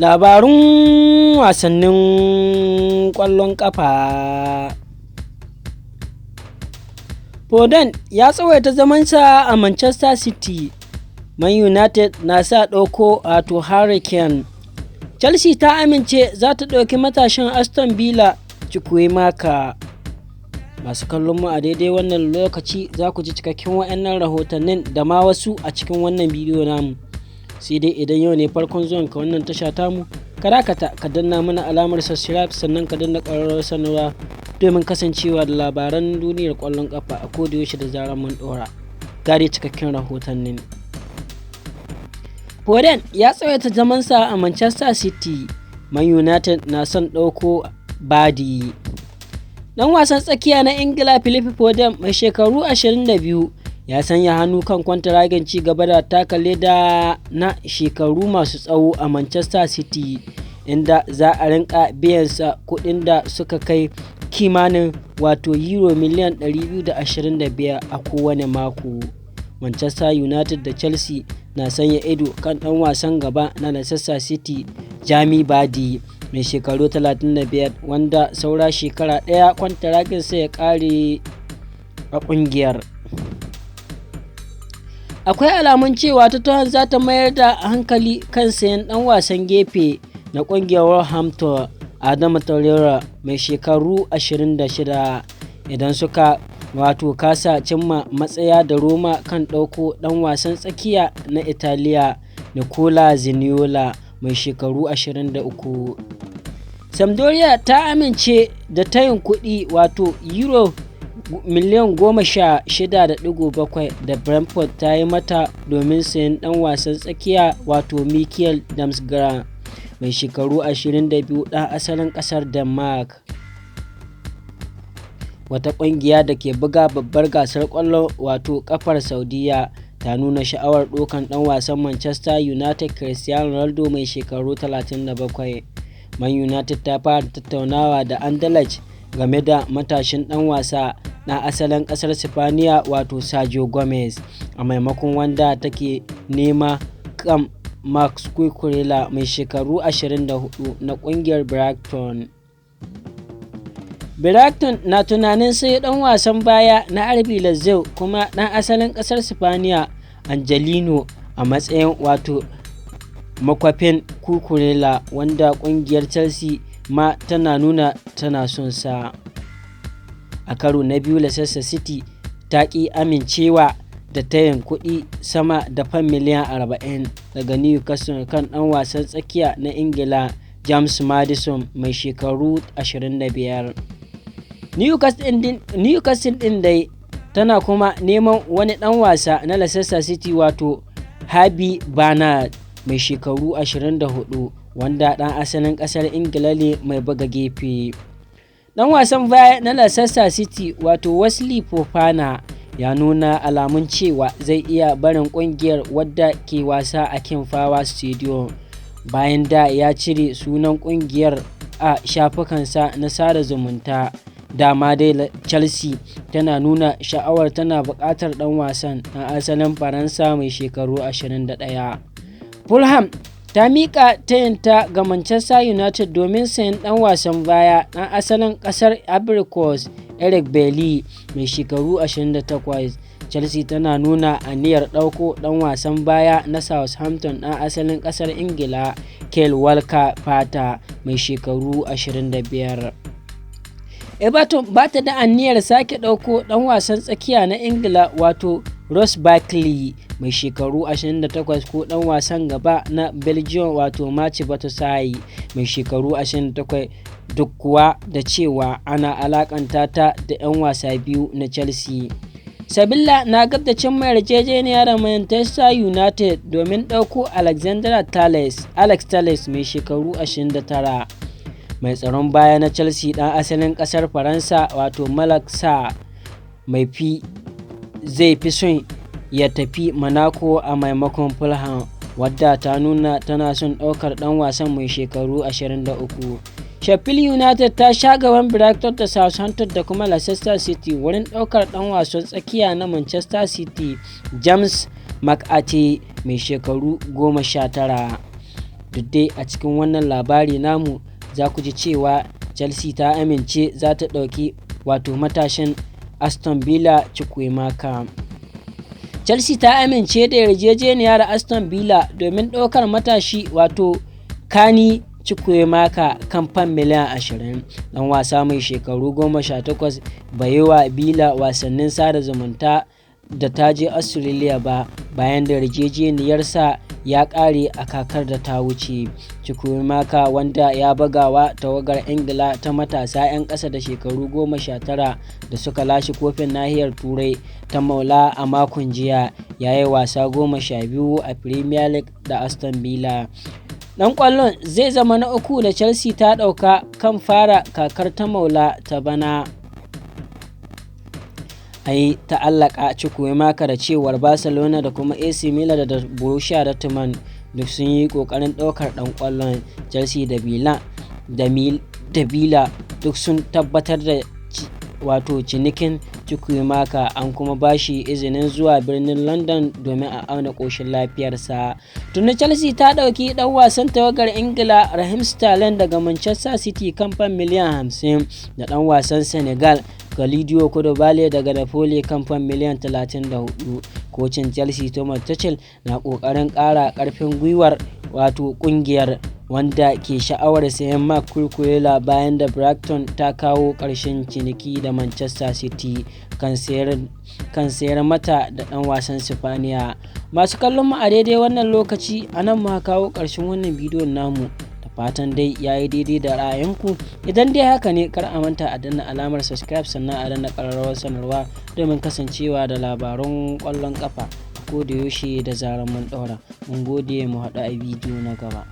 Labarun wasannin ƙwallon ƙafa. Foden ya tsawaita zamansa a Manchester City. Man United na sa ɗauko wato Harry Kane. Chelsea ta amince za ta ɗauki matashin Aston Villa Chukwuemeka. Masu kallon mu a daidai wannan lokaci, za ku ji cikakken wa'annan rahotannin da ma wasu a cikin wannan bidiyo namu. Sai dai idan yau ne farkon zuwan ka wannan tasha tamu, ka dakata ka danna mana alamar subscribe, sannan ka danna ƙararrawar sanarwa domin kasancewa da labaran duniyar ƙwallon ƙafa a kodayaushe da zarar mun ɗora. Ga dai cikakken rahotannin. Foden ya tsawaita zamansa a Manchester City. Man United na son ɗauko Vardy. Dan wasan tsakiya na Ingila Philip Foden mai shekaru 22 ya sanya hannu kan kwantaragen ci gaba da taka leda na shekaru masu tsawo a Manchester City, inda za a rinka biyansa kuɗin da suka kai kimanin wato euro miliyan 225 a kowane mako. Manchester United da Chelsea na sanya ido kan ɗan wasan gaba na Leicester City Jamie Vardy mai shekaru 35, wanda saura shekara ɗaya kwantaraginsa ya ƙare a ƙungiyar. Akwai alamun cewa Tottenham za ta mayar da hankali kan sayen ɗan wasan gefe na ƙungiyar Wolverhampton Adama Traore mai shekaru 26 idan suka wato kasa cimma matsaya da Roma kan ɗauko ɗan wasan tsakiya na Italiya Nicola Zaniolo mai shekaru 23. Sampdoria ta amince da tayin kuɗi wato euro miliyan 16.7 da Brentford ta yi mata domin sayen ɗan wasan tsakiya wato Mikkel Damsgaard mai shekaru 22, ɗan asalin ƙasar Denmark. Wata ƙungiya da ke buga babbar gasar ƙwallon wato ƙafar Saudiyya ta nuna sha'awar ɗaukan ɗan wasan Manchester United Cristiano Ronaldo mai shekaru 37. Man United ta fara tattaunawa da Anderlecht game da matashin ɗan wasa na asalin ƙasar Sipaniya wato Sergio Gomez a maimakon wanda take nema kan Marc Cucurella mai shekaru 24 na ƙungiyar Brighton. Brighton na tunanin sayo ɗan wasan baya na RB Leipzig kuma ɗan asalin ƙasar Sipaniya Angelino a matsayin wato makwafin Cucurella, wanda ƙungiyar Chelsea ma tana nuna tana son sa. A karo na biyu, Leicester City ta ƙi amincewa da tayin kuɗi sama da fam miliyan 40 daga Newcastle kan ɗan wasan tsakiya na Ingila James Maddison mai shekaru 25. Newcastle ɗin dai tana kuma neman wani ɗan wasa na Leicester City wato Harvey Barnes mai shekaru 24, wanda ɗan asalin ƙasar Ingila ne mai buga gefe. Ɗan wasan baya na Leicester City wato Wesley Fofana ya nuna alamun cewa zai iya barin ƙungiyar wadda ke wasa a King Power Stadium bayan da ya cire sunan ƙungiyar a shafukansa na sada zumunta. Dama dai Chelsea tana nuna sha'awar tana buƙatar ɗan wasan na asalin Faransa mai shekaru 21. Fulham ta miƙa tayinta ga Manchester United domin sayen ɗan wasan baya ɗan asalin ƙasar Ivory Coast Eric Bailly mai shekaru 28. Chelsea tana nuna aniyar ɗauko ɗan wasan baya na Southampton ɗan asalin ƙasar Ingila Kyle Walker-Peters mai shekaru 25. Everton ba ta da aniyar sake ɗauko ɗan wasan tsakiya na Ingila wato Ross Barkley mai shekaru 28 ko ɗan wasan gaba na Belgium wato Michy Batshuayi mai shekaru 28, duk kuwa da cewa ana alakanta ta da 'yan wasa biyu na Chelsea. Sevilla na gab da cimma yarjejeniya da Manchester United domin ɗauko Alex Telles mai shekaru 29. Mai tsaron baya na Chelsea ɗan asalin ƙasar Faransa wato Malang Sarr mai fi zai fi son ya tafi Monaco a maimakon Fulham, wadda ta nuna tana son ɗaukar ɗan wasan mai shekaru 23. Sheffield United ta sha gaban Brighton da Southampton da kuma Leicester City wurin ɗaukar ɗan wasan tsakiya na Manchester City James McAtee mai shekaru 19. Duk dai a cikin wannan labari namu za ku ji cewa Chelsea ta amince za ta ɗauki wato matashin Aston Villa Chukwuemeka. Chelsea ta amince da yarjejeniya da Aston Villa domin ɗaukar matashi wato Carney Chukwuemeka kan fam miliyan 20. Ɗan wasa mai shekaru 18 bai yi wa Villa wasannin sada zumunta da ta je Australia ba bayan da yarjejeniyarsa ya ƙare a kakar da ta wuce. Chukwuemeka, wanda ya bugawa tawagar Ingila ta matasa 'yan ƙasa da shekaru 19 da suka lashe kofin nahiyar Turai ta maula a makon jiya, ya yi wasa 12 a Premier League da Aston Villa. Ɗan ƙwallon zai zama na uku da Chelsea ta ɗauka kan fara kakar ta maula ta bana. An yi ta'allaka Chukwuemeka da cewar Barcelona da kuma AC Milan da Borussia Dortmund duk sun yi ƙoƙarin ɗaukar ɗan ƙwallon. Chelsea da Villa duk sun tabbatar da wato cinikin Chukwuemeka, an kuma ba shi izinin zuwa birnin London domin a auna ƙoshin lafiyarsa. Tuni Chelsea ta ɗauki ɗan wasan tawagar Ingila Raheem Sterling daga Manchester City kan fam miliyan 50 da ɗan wasan Senegal Kalidou Koulibaly daga Napoli kan fam miliyan 34. Kocin Chelsea Thomas Tuchel na ƙoƙarin ƙara ƙarfin gwiwar wato ƙungiyar, wanda ke sha'awar sayen Marc Cucurella bayan da Brighton ta kawo ƙarshen ciniki da Manchester City kan sayar mata da ɗan wasan Sipaniya. Masu kallon mu a daidai wannan lokaci, a nan muka kawo ƙarshen wannan bidiyon namu. Da fatan dai ya yi daidai da ra'ayinku. Idan dai haka ne, kar a manta a danna alamar subscribe, sannan a danna ƙararrawar sanarwa domin kasancewa da labarun ƙwallon ƙafa a koda yaushe da zarar mun ɗaura. Mun gode, mu haɗu a bidiyo na gaba.